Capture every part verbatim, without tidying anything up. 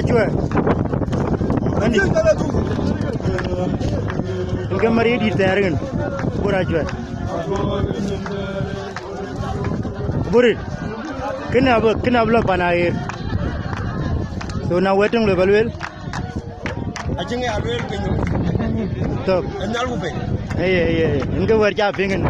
Cuɛ. Ani. Ke mari dït thɛɛr kën. Bor acuɛ. Bor. Kënë abï, kënë abï lɔ pan aɣeer. So na wɛ̈t töŋ lɔ ba lueel. Acï ŋic alueel piny. Thök. Ë nhial ku piny. Eye, eye, eye. Yen ke wɛ̈t ca piŋ yen.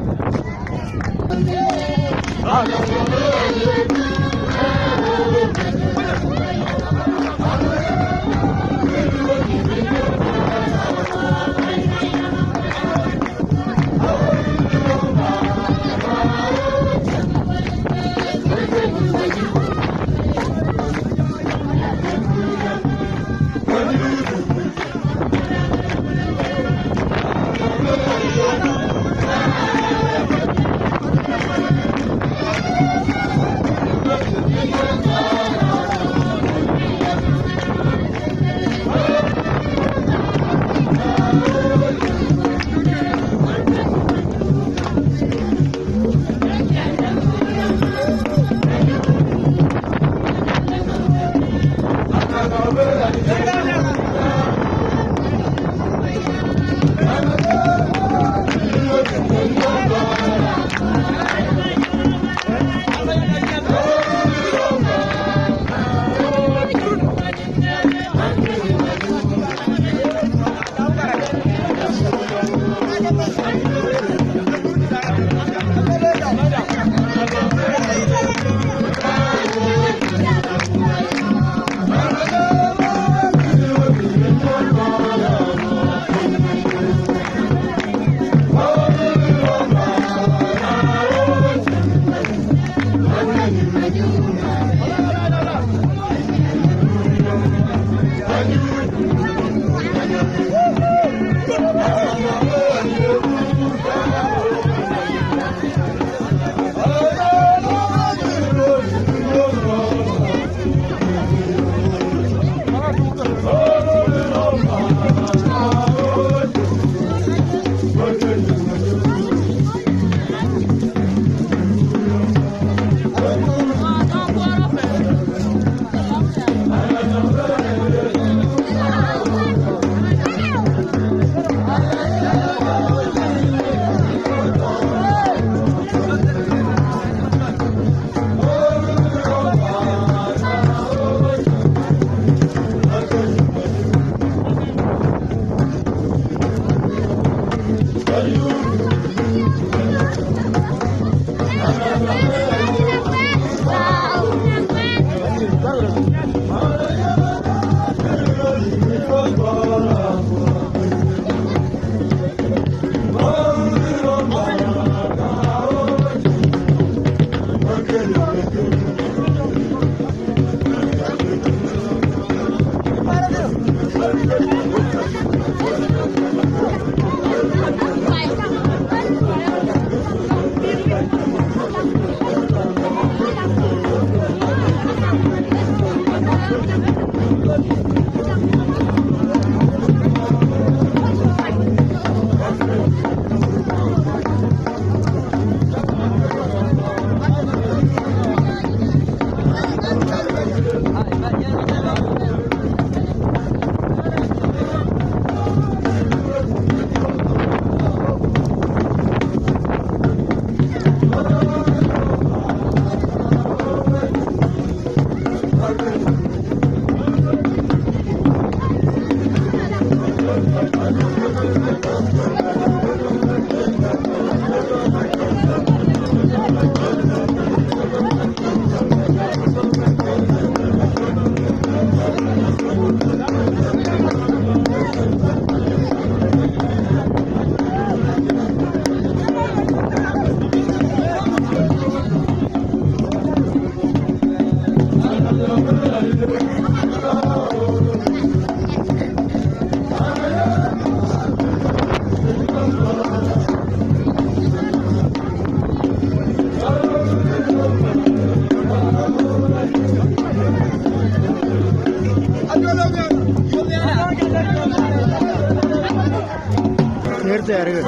Ner thɛɛr ke.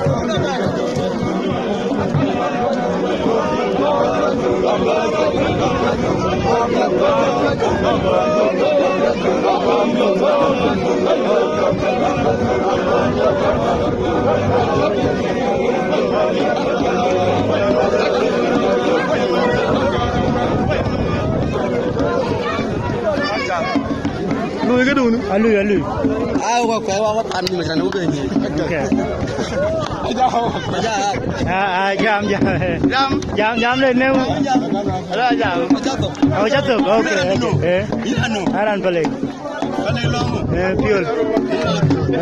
Lui këdun. Alui, alui. Ai, wa kuɛɛr wa, wa pan ni macran, wa ben ni. Okay. Aja. Aja. Ah, ah, jam, jam. Jam. Jam, jam le ne. Ala jam. Aja to. Oh, aja to. Okay, okay. Eh. Ina no. Aran pale. Pale lo mo. Eh, piol.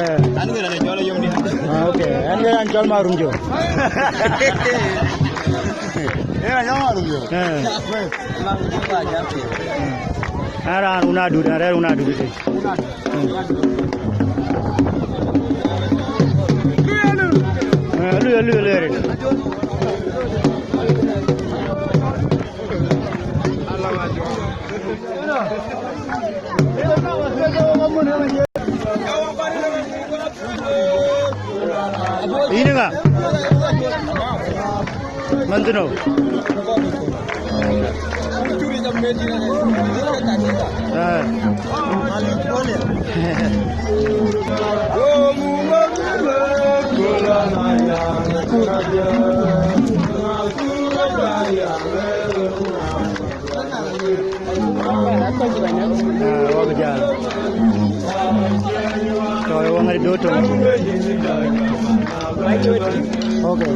Eh. An wera le jolo yom ni. Ah, okay. An wera an jol marum jo. Era jol marum jo. Eh. Marum jo ba jam. Aran una dut, aran una dut. Eh, lui, lui, lui, lui. Yïn ŋa? Mantino. Ah. Ah, wak jal. Tɔ̈ ë waŋ ade duɔ̈t töŋ. Okay.